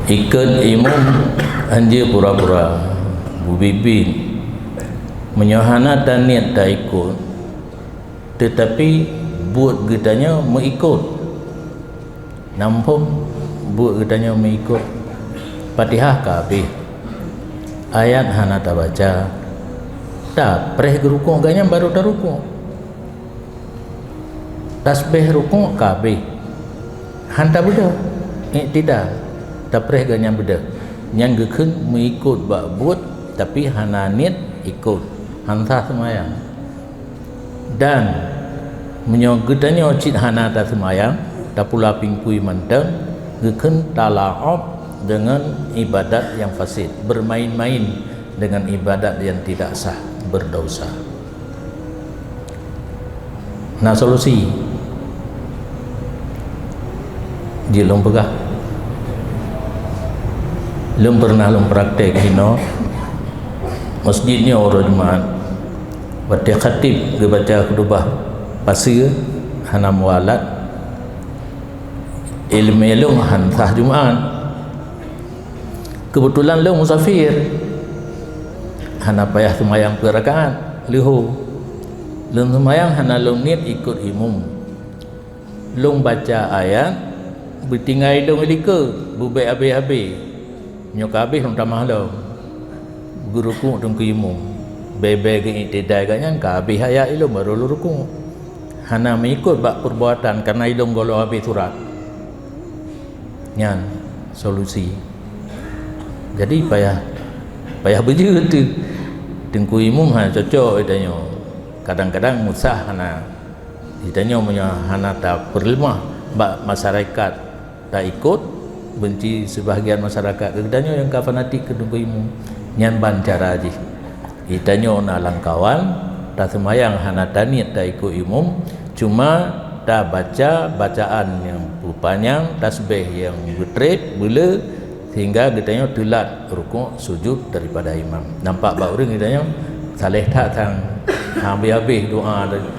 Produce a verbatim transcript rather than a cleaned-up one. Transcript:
Ikot imum hanjeuet pura-pura, beubiet-biet. Meunyoe hana taniet taikot, teutapi buet geutanyoe meuikot. Namphom buet geutanyoe meuikot. Fatihah ka habéh, ayat hana tabaca, tapreh geurukuk, gobnyan barô tarukuk. Tasbeh rukuk ka habéh, han tabeudôh, iktidal, tapreh gobnyan beudôh. Nyan geukheun meuikot bak buet, tapi hana niet ikot, han sah seumayang. Dan meunyoe geutanyoe cit hana taseumayang, tapula pingkui mantong, geukheun talaob deungon ibadat nyang fasid, bermain-main dengan ibadat yang tidak sah, berdosa. Na solusi? Jeuet lôn peugah. Lôn pernah lôn praktek hinoe, masjid nyoe uroe Jumat. Watée khatib geubaca khutubah paseue hana mualat, ileumé lôn han sah Jumat. Keubeutulan lôn musafir, hana payah seumayang peuet rakaat leuho. Lôn seumayang hana lôn niet ikot imum. Lôn baca ayat, beutinggai lôn i likot, beubek habéh-habéh. Nyoe ka habéh lôn tamah lom. Geurukuk teungku imum. Bèe-bèe geuiktidai gobnyan ka habéh ayat ilôn barô lôn rukuk. Hana meuikot bak peurbuatan kareuna ilôn goh lom habéh surat. Nyan solusi. Jadi payah, payah beujeuet teuh. Teungku imum hana cocok geutanyoe. Kadang-kadang meusah hana. Geutanyoe meunyoe hana tapeuleumah bak masyarakat taikot, beunci seubahgian masyarakat keu geutanyoe nyang ka fanatik keu teungku imum. Nyan ban cara jih. Geutanyoe na lam kawan, taseumayang hana taniet taikot imum, cuma tabaca bacaan nyang peupanyang, tasbeh nyang beutreb, beuleu, sehingga geutanyoe teulat rukuk sujud daripada imam. Nampak bak ureuëng geutanyoe saleh that sang, habéh-habéh doa tadi.